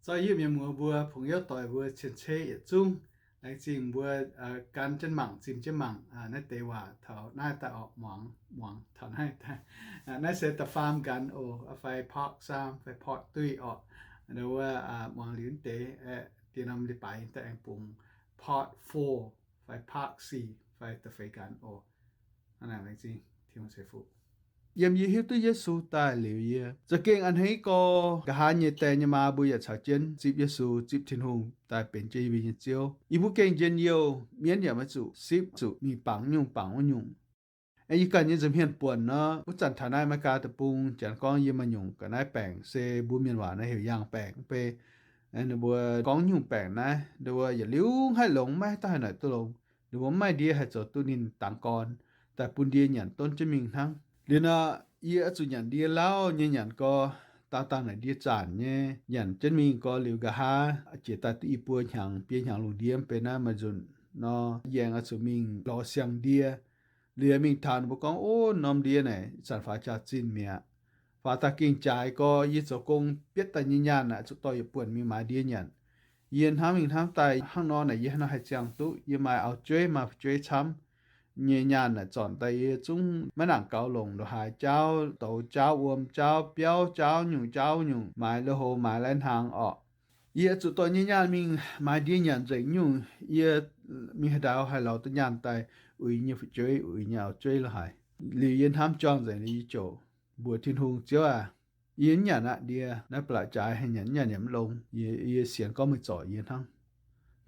Doix yie mienh muoz mbuo, pongx youv doic mbuo, cien-ceqv yietc zungv, laengz zingh mbuo gan jienv mangc, zimh jienv mangc naaiv deix waac taux naaiv daaih orqc. Muangx, muangx taux naaiv daaih. Naaiv se da'faam gan oc, fai part saam fai part three orqc. Wuov, muangx liuz deix, diex norm leiz-baaix daaih aengx bungx part four fai part six fai da'feix gan oc. Yiem yie hiuv duqv Yesu daaih liuz, yie za'gengh a'hneiv gorx. Nqa'haav nyei die nyei maa mbuo yaac caux jienv zipv Yesu, zipv Tin-Hungh daaih benx jienv yie mbuo nyei Ziouv. Yie mbuo gengh njien-youh, mienv yaac maiv zuqc sipv, zuqc mingh bangc nyungc bangc wuov nyungc. Yie ganh nyei nza'hmien buonc nor, wuov zanc taux naaiv America deic-bung, janx gorngv yie maaih nyungc ga'naaiv baengc, se mbuo mienh waac naaiv heuc yangh baengc bei. Ninh mbuo gorngv nyungc baengc naaiv, ninh mbuo yietc liuz haih longx, maiv haih duqv haaix noic duqv longx. Ninh mbuo maiv maaih ndie haih zoux duqv ninh dangx gorn daaih bun ndie nyanc donv jienv mingh hnangv. Liuz nor, yie oix zuqc nyanc ndie lauh nyei nyanc gorx, dangh dangh naaic ndie zanc nyei nyanc jienv mingh gorx liuz nqa'haav jiex daaih duqv i buo hnyangx, biei hnyangx lungh ndiev mv bei naaiv maaih nzunc nor, yie aengx oix zuqc mingh lorz siang-ndie. Liuz mingh taux ninh mbuo gorngv, ov, norm ndie naaic zanc faaux jaax-zinh mi'aqv. Faaux daaih gengh jaaix gorx, yie zoux gong bietv daaih nyei nyaanh naaic zuqc dorh yietc buonc mingh maaiz ndie nyanc. Yie hnamv mingh hnamv daaih, hnangv nor naaic yie hnangv haaix ziangh duqv? Yie maaih auv-jueiv maaih fu'jueiv camv nyei nyaanh naaic zornc daaih yie zungv maiv nangc gaux longc ndongc haaix jaauv, douz jaauv, wuom jaauv, biauv jaauv, nyungc jaauv nyungc, maaiz lui-houx maaiz lai-hnaangx orqc. Yie zuqc dorh nyei nyaanh mingh maaiz ndie nyanc nzengc nyungc, yie mingh haaix ndau haih lorz duqv nyaanh daaih uix nyei fu'jueiv, uix nyei auv-jueiv lo haaix. Liuz yie hnamv juangc nzengc liuz yie ziouc mbuox Tin-Hungh, Ziouv aac, yie mv nyanc aqv ndie. Naaiv ba'laqc jaaix haaix nyanc nyanc yaac mv longx. Yie sienx gorngv meih zorc yie hnangv.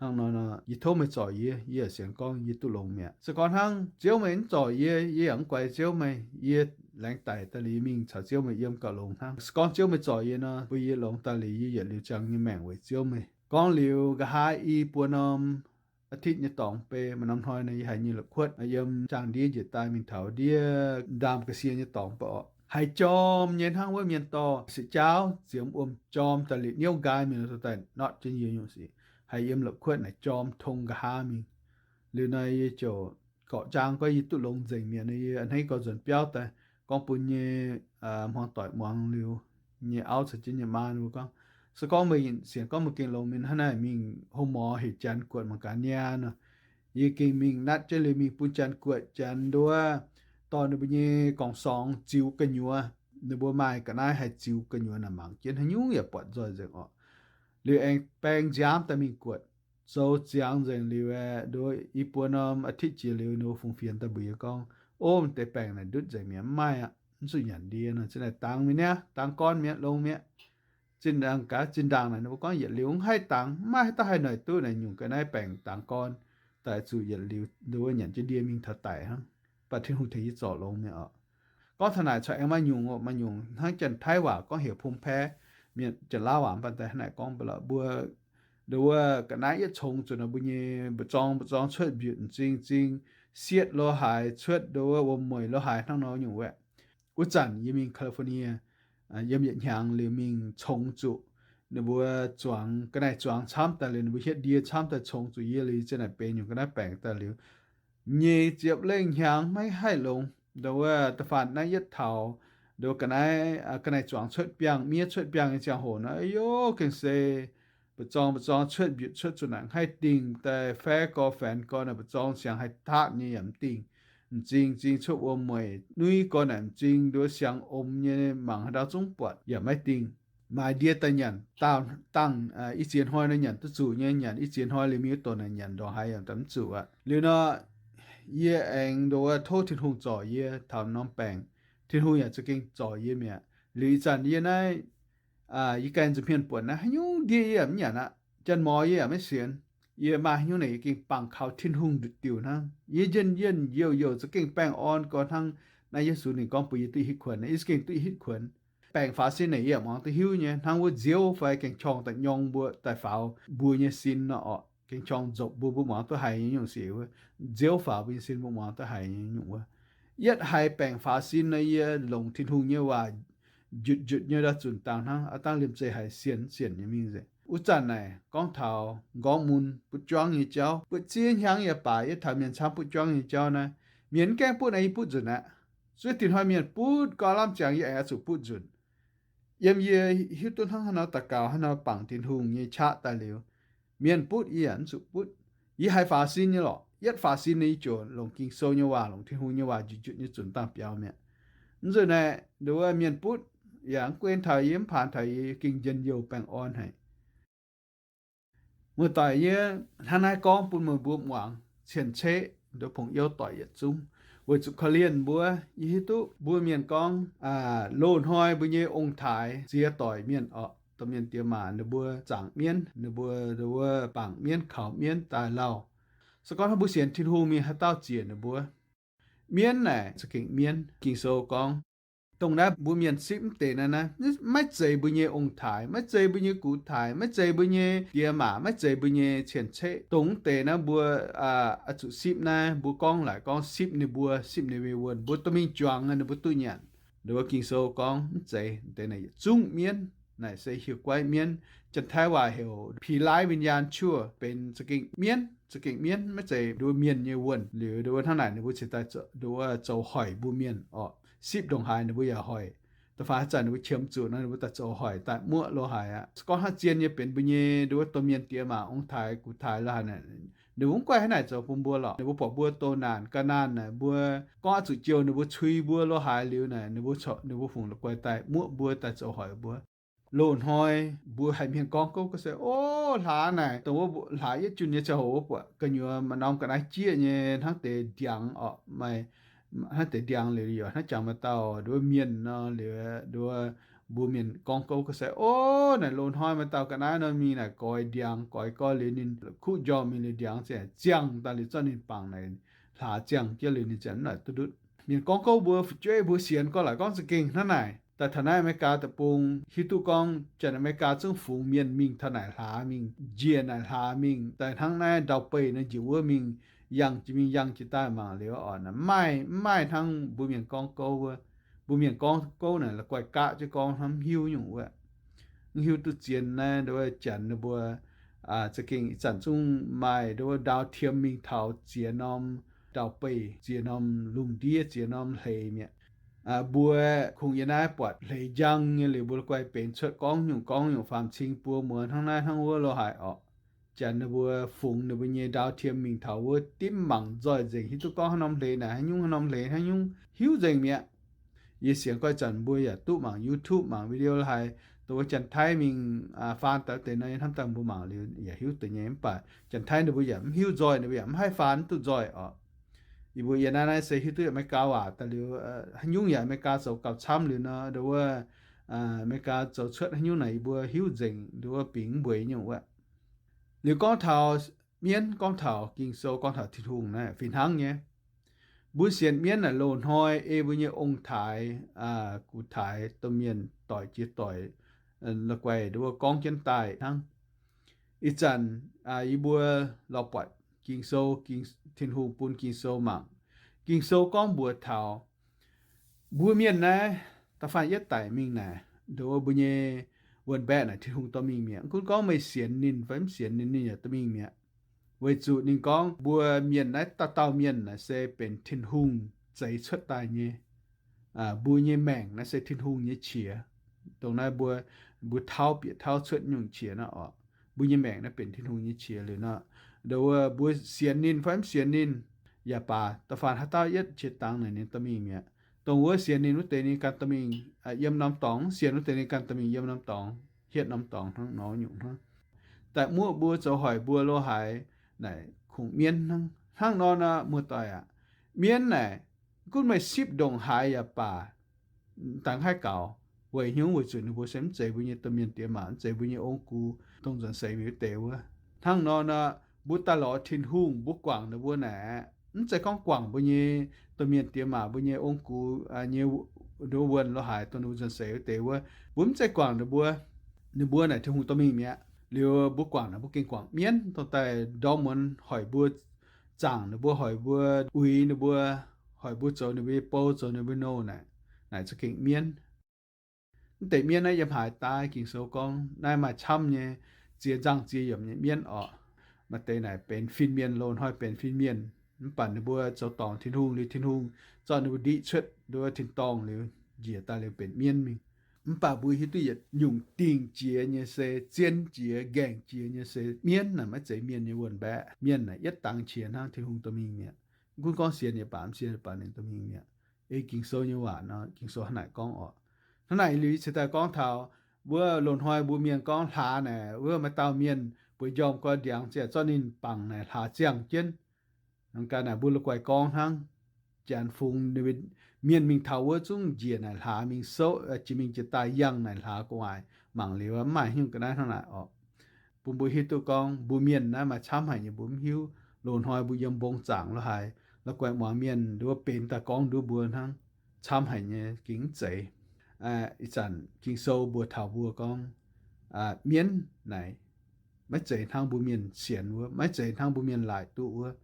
Hnangv nor, yie tov meih zorc yie, yie yaac sienx gorngv yie duqv longx mi'aqv. Se gorngv hnangv Ziouv meih mv zorc yie, yie yaac mv guaix Ziouv meih. Yie laengz daic daaih liuz mingh caux Ziouv meih yiem gauh longx hnangv. Se gorngv Ziouv meih zorc yie nor, bun yie longx daaih liuz yie yietc liuz ziangh nyei maengc weic Ziouv meih. Gorngv liuz nqa'haav i buo norm อาทิตย์ nyei dorngx bei, maaih norm hnoi nor yie haiz nyei la'kuotv yiem jaang-ndiev njiec daaih mingh taux ndiev ndaam ga'sie nyei dorngx bei orqc, haiz jorm nyei hnangv wuov mienh dorh siqc jaauv ziemx wuom jorm daaih liuz niouv nqaai mingh nor daaih notv jienv yie nyungc sic. Haiz yiem la'kuotv naaic jorm tong nqa'haav mingh. Liuz nor yie ziouc gorqv-njaang gorngv yie duqv longx nzengc mi'aqv. Yie a'hneiv gorx nzuonx biauv daaih gorngv bun nyei hmuangv doic muangx liuz, nyei auv caux jienv nyei maa mbuo gorngv, Se gorngv meih sienx gorngv meih gengh longx mienh hnangv naaic mingh hlo morz heuc janx guoqv mangc gaax niaa nor, yie gengh mingh natv jienv liuz mingh bun janx guoqv, janx nduov dorh ninh mbuo nyei กล่องสอง ziux gu'nyuoz. Ninh mbuo maaih ga'naaiv haih ziux gu'nyuoz naaic mangc jienv haaix nyungc yaac buatc nzoih nzengc orqc. Liuz aengx baeng nziaamv daaih mingh guoqv, zoux ziangx nzengc liuz, nduov i buo norm อาทิตย์ jiex liuz ninh mbuo fungx fienx daaih mbuox yie gorngv, Ov, deix baengc naaic ndutv nzengc mi'aqv, mv maaih aqv, mv zuqc nyanc ndie nor. Zinh naaic dangx mingh niaa, dangx gorn mi'aqv, longx mi'aqv. Zinh ndaangc gaax, zinh ndaangc naaic ninh mbuo gorngv yietc liuz mv haih dangx, mv maaih haaix dauh haih noic duqv naaic nyungc ga'naaiv baengc dangx gorn daaih zuqc yietc liuz nduov nyanc jienv ndie mingh taux daic hnangv. Mv baac Tin-Hungh tengx yie zorc longx mi'aqv orqc. Gorngv taux naaic corc aengx maaih nyungc, maaih nyungc hnangv Janx-Taiv waac gorngv heuc ภูมิแพ้, mienh Janx-Laauv waac mv baac daaih hnangv naaic gorngv mv baac lorqc mbuo, nduov ga'naaiv yietv congx zuqc nor mbuo nyei mba'zorng, mba'zorng cuotv mbiutc m'zing m'zing, sietv lo haaix, cuotv nduov wuom-mueic lo haaix hnangv nor nyungc wuov. Wuov zanc yie mingh California yiem yietc hnyangx liuz mingh congx zuqc ninh mbuo zuangx, ga'naaiv zuangx camv daaih liuz, ninh mbuo hietv ndie camv daaih congx zuqc yie liuz, zinh naaic benx nyungc ga'naaiv baengc daaih liuz, nyei ziepc lengh hnyangx maiv haih longx. Nduov wuov da'faanh naaiv yietv taux nduov ga'naaiv, ga'naaiv zuangx cuotv biangh, miev cuotv biangh nyei ziangh hoc nor, a'yoh, gengh se mba'zorng, mba'zorng cuotv mbiutc cuotv zuqc naaic mv haih dingh daaih, faev gorx faenx gorx naaic mba'zorng siangx haih taatv nyei yaac mv dingh. M'zing m'zing cuotv wuom-mueic, nuiv gorx naaic m'zing nduov siangx om nyei, mangc haaix ndau zungv buatc yaac maiv dingh. Maaiz ndie daaih nyanc, dangh i ziex hnoi nor nyanc duqv zuqc nyei, nyanc i ziex hnoi liuz mingh wuov donx naaic nyanc ndongc haaix yaac mv zuqc aqv. Liuz nor, yie aengx nduov tov Tin-Hungh zorc yie taux norm baengc. Tin-Hungh yaac za'gengh zorc yie mi'aqv. Liuz ih zanc yie naaiv, yie ganh nza'hmien buonc naaiv haaix nyungc ndie yie yaac mv nyanc aqv. Janx-morz yie yaac maiv sienx. Yie maaih haaix nyungc naaic yie gengh bangc kaux Tin-Hungh nduqc diuc hnangv. Yie njien-youh youh za'gengh baengh orn gorx hnangv naaiv Yesu ninh gorngv bun yie duqv hitv kuonx, yie za'gengh duqv hitv kuonx. Baengc faaux sin naaic yie yaac muangx duqv hiuv nyei, hnangv wuov nziouv fai gaeng-qorng daaih nyorng mbuo daaih faaux mbuo nyei sin nor orqc. Gaeng-qorng nzopc mbuo, mbuo muangx duqv haiz nyei nyungc sic wuov. Nziouv faaux mbuo nyei sin mbuo muangx duqv haiz nyei nyungc wuov. Yietv haiz baengc faaux sin nor yie longc Tin-Hungh nyei waac njutc njutc nyei ndau zunc dangh hnangv, aav dangh liemh zeih haiz sienx sienx nyei mingh nzengc. Wuov zanc naaic gorngv taux nqorngv mun butv juangv nyei jauv, buatc ziex hnyangx yaac baac yie taux mienh camv butv juangv nyei jauv naaiv, mienh mv gaengh butv naaiv yie butv nzunc aqv. Zuov dinh hnoi mienh butv gau lamh ziangx yie aengx oix zuqc butv nzunc. Yiem yie hiuv duqv hnangv haaix nor daux gaux, haaix nor bangc Tin-Hungh nyei qaqv daaih liuz, mienh butv yie yaac mv zuqc butv. Yie haiz faaux sin nyei lorqc. Yietv faaux sin nyei yie ziouc longc Ging-Sou nyei waac, longc Tin-Hungh nyei waac njunc-njunc nyei zunc dangh biaux mi'aqv. Mv zuqc naaic nduov mienh butv yaac mv gunv taux yie, mv paanx taux yie, yie gengh njien-youh baengh orn haic. Muoz-doic, yie hnangv naaiv gorngv bun meih mbuo muangx cien-ceqv, nduov pongx youv doic yietc zungv, weic zuqc korv-lienh mbuo. Yie hiuv duqv mbuo mienh gorngv, loz-hnoi mbuo nyei ong-taaix ziex doic mienh orqc, domh mienh diex maac ninh mbuo zaangc mienv, ninh mbuo, ninh mbuo bangc mienv kaux mienv daaih lauh. Se gorngv hnangv mbuo sienx Tin-Hungh mingh, haaix dauh ziec ninh mbuo? Mienv naaic za'gengh mienv. Ging-Sou gorngv, dongh naaiv mbuo mienh sipv mv deix naaiv, naaiv maiv zeiz mbuo nyei ong-taaix, maiv zeiz mbuo nyei gux-taaix, maiv zeiz mbuo nyei diex maac, maiv zeiz mbuo nyei cien-ceqv. Dongh mv deix naaiv mbuo oix zuqc sipv naaiv, mbuo gorngv laaic gorngv sipv ninh mbuo, sipv ninh mbuo wuonh, mbuo dorh mingh juangc ninh mbuo duqv nyanc. Nduov Ging-Sou gorngv mv zeiz, deix naaic yietc zungv mienv. Naaic se hieh guaiv mienv. Janx-Taiv waac heuc ผีร้ายวิญญาณชั่ว, benx za'gengh mienv, za'gengh mienv, maiv zeiz nduov mienh nyei wuonh. Liuz nduov hnangv naaic ninh mbuo cingx daaih nduov zoux hoic mbuo mienh orqc. Sipv ndongc haaix ninh mbuo yaac hoic. Da'faanh haaix zanc ninh mbuo qiemx zuqc nor, ninh mbuo daaih zoux hoic daaih muoqv lo haaix aqv. Se gorngv hnangv zien nyei benx mbuo nyei nduov domh mienh diex maac ong-taaix gux-taaix lo haaix, ninh mbuo mv guaih hnangv naaic zoux bun mbuo lorqc. Ninh mbuo buatc mbuo doh naanc ga'naanh naaic, mbuo gorngv oix zuqc jouh ninh mbuo cui mbuo lo haaix liuz naaic, ninh mbuo, ninh mbuo fungc la'guaih daaih muoqv mbuo, daaih zoux hoic mbuo. Loz-hnoi mbuo haiz mienh gorngv gouv ga'sie, O, hlaax naaic, dongh wuov hlaax yietv junh nyei ziangh hoc wuov, buatc gu'nyuoz maaih norm ga'naaiv jieqv nyei hnangv deix ndiangx orqc, maaih hnangv deix ndiangx liuz yaac hnangv jangx maaih dauh nduov mienh nor. Liuz nduov mbuo mienh gorngv gouv ga'sie, O, naaic loz-hnoi maaih dauh ga'naaiv nor mingh naaic goix ndiangx, goix gorx liuz ninh kuqv njormh mingh liuz ndiangx ziangh daaih liuz zorqv ninh bangc naaic, hlaax ziangh jienv liuz ninh ziangh mv naaic duqv ndutv. Mienh gorngv gouv mbuo fu'jueiv mbuo sienx gorngv laaic gorngv za'gengh hnangv naaic. Daaih taux naaiv America deic-bung hiuv duqv gorngv janx America zungv fungx mienh mingh taux naaic hlaax mingh, njiec naaic hlaax mingh, daaih hnangv naaiv ndau-beih nor njiec wuov mingh, yangh jiex mingh yangh jiex daaih mangc liuz orqc, mv maaih, mv maaih hnangv mbuo mienh gorngv gouv wuov. Mbuo mienh gorngv gouv naaic la'guaih gaqv jienv gorngv hnangv, mv hiuv nyungc wuov. Mv hiuv duqv zien naaiv nduov janx ninh mbuo za'gengh ih zanc zungv maaih nduov ndau-tiem mingh taux ziex norm ndau-beih, ziex norm lungh ndiev, ziex norm hleix mi'aqv. Mbuo kungx yiem naaiv buatc hleix njang nyei liuz mbuo la'guaih benx cuotv gorngv nyungc gorngv nyungc faam-cing buo muoz hnangv naaiv hnangv wuov lo haaix orqc. Janx ninh mbuo fungx ninh mbuo nyei ndau-tiem mingh taux wuov dimv mangc nzoih nzengc, hiuv duqv gorngv haaix norm hleix naaic haaix nyungc, haaix norm hleix haaix nyungc hiuv nzengc mi'aqv. Yie sienx gorngv ih zanc mbuo yaac duqv mangc YouTube, mangc video lo haaix, dongh wuov Janx-Taiv mingh faan daaih wuov deix nor, yie hnamv daaih mbuo mangc liuz yaac hiuv deix nyei. Mv baac Janx-Taiv ninh mbuo yaac mv hiuv nzoih, ninh mbuo yaac mv haih faan mv duqv nzoih orqc. Yie mbuo yiem naaiv naaiv se hiuv duqv America waac daaih liuz, haaix nyungc yaac America zoux gauh camv liuz nor, dongh wuov America zoux cuotv haaix nyungc naaic yie mbuo hiuv nzengc, dongh wuov bingx mv mbueiz nyungc wuov. Liuz gorngv taux mienv, gorngv taux Ging-Sou, gorngv taux Tin-Hungh naaiv fih hnangv nyei. Mbuo sienx mienv naaic loz-hnoi ei mbuo nyei ong-taaix, gux-taaix, domh mienh doic jiex doic, la'guaih nduov gorngv jienv daaih hnangv. Ih zanc yie mbuo lorz buatc Ging-Sou, Ging, Tin-Hungh bun Ging-Sou mangc. Ging-Sou gorngv mbuox taux mbuo mienh naaiv da'faanh yietv daic mingh naaic, nduov mbuo nyei wuonh mbaeqc naaic Tin-Hungh dorh mingh mi'aqv. Mv gunv gorngv meih sienx ninh fai mv sienx ninh, ninh yaac dorh mingh mi'aqv. Weic zuqc ninh gorngv mbuo mienh naaiv dauh dauh mienh naaic se benx Tin-Hungh zeix cuotv daaih nyei. Mbuo nyei maengc naaiv se Tin-Hungh nyei qiex. Dongh naaiv mbuo, mbuo tauv bieqc tauv cuotv nyungc qiex naaiv orqc. Mbuo nyei maengc naaiv benx Tin-Hungh nyei qiex liuz nor, nduov mbuo sienx ninh fai mv sienx ninh yaac baac, da'faanh haaix dauh yietv qiex dangx naaic ninh dorh mingh mi'aqv. Dongh wuov sienx ninh wuov deix ninh ganh dorh mingh yiem norm dorngx, mv sienx wuov deix ninh ganh dorh mingh yiem norm dorngx, hietv norm dorngx hnangv nor nyungc hnangv. Daaih muoqv mbuo, zoux hoic mbuo lo haaix naaic kungx mienv hnangv. Hnangv nor nor, muoz-doic aac, mienv naaic, gunv meih sipv ndongc haaix yaac baac, dangx haih gaux. Weic hnyouv weic zuqc ninh mbuo se mv zeiz mbuo nyei domh mienh diex maac, mv zeiz mbuo nyei ong-gux, dongh nzuonx seix mingh wuov deix wuov. Hnangv nor nor, mbuo daaih lorz Tin-Hungh, mbuo guangc ninh mbuo naaic, mv zeiz gorngv guangc mbuo nyei domh mienh diex maac, mbuo nyei ong-gux nyei nduov wuonh lo haaix, dongh ninh mbuo nzuonx seix wuov deix wuov. Mbuo mv zeiz guangc ninh mbuo. Ninh mbuo naaic Tin-Hungh dorh mingh mi'aqv. Liuz mbuo guangc naaic mbuo gengh guangc mienv, dongh daaih ndorm muonz hoic mbuo zaangc ninh mbuo, hoic mbuo uix ninh mbuo, hoic mbuo zoux ninh mbuo nyei bou, zoux ninh mbuo nouh naaic, naaic za'gengh mienv. Mv deix mienv naaiv yiem haaix daaih? Ging-Sou gorngv naaiv maaih camv nyei, ziex nzangh ziex yiemc nyei mienv orqc. Maaih deix naaic benx fin-mienh, loz-hnoi benx fin-mienh, mv baac ninh mbuo zoux dorngc Tin-Hungh liuz, Tin-Hungh zorqv ninh mbuo ndiqv cuotv nduov tin-dorngh liuz, njiec daaih liuz benx mienv mingh. Mv baac mbuo hiuv duqv yietc nyungc dingc jiex nyei se, zien jiex, nqaengc jiex nyei se mienv naaic, maiv zeiz mienh nyei wuonh mbaeqv. Mienh naaic yietv dangx qiex hnangv Tin-Hungh domh mingh mi'aqv. Mv gunv gorngv sienx nyei baac mv sienx nyei baac ninh domh mingh mi'aqv. Ei Ging-Sou nyei waac nor, Ging-Sou hnangv naaic gorngv orqc. Hnangv naaic liuz cingx daaih gorngv taux wuov loz-hnoi mbuo mienh gorngv hlaax naaic, wuov maaih dauh mienh bueix njormh goiv ndiangx ziouc zorqv ninh bangc naaic hlaax ziangh jienv. Nor gaax naaic mbuo la'guaih gorngv hnangv, janx fungx mienh mingh taux wuov zungv njiec naaic hlaax mingh souv, jiex mingh jiex daaih yangh naaic hlaax gu'nguaaic, mangc liuz mv maaih haaix nyungc ga'naaiv hnangv naaic orqc. Bun mbuo hiuv duqv gorngv mbuo mienh naaiv maaih camv haic nyei mbuo mv hiuv. Loz-hnoi mbuo yiem mbong zaangc lo haaix, la'guaih muangx mienh nduov benx daaih gorngv nduov mbuo hnangv, camv haic nyei, gengh mv zeiz. Ih zanc Ging-Sou mbuox taux mbuo gorngv mienv naaic maiv zeiz hnangv mbuo mienh sienx wuov, maiv zeiz hnangv mbuo mienh laaic duqv wuov.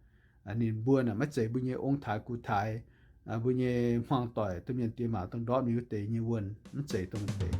Ninh mbuo naaic maiv zeiz mbuo nyei ong-taaix gu-taaix, mbuo nyei hmuangv doic, domh mienh diex maac dongh ndortv mingh wuov deix nyei wuonh, mv zeiz dongh deix.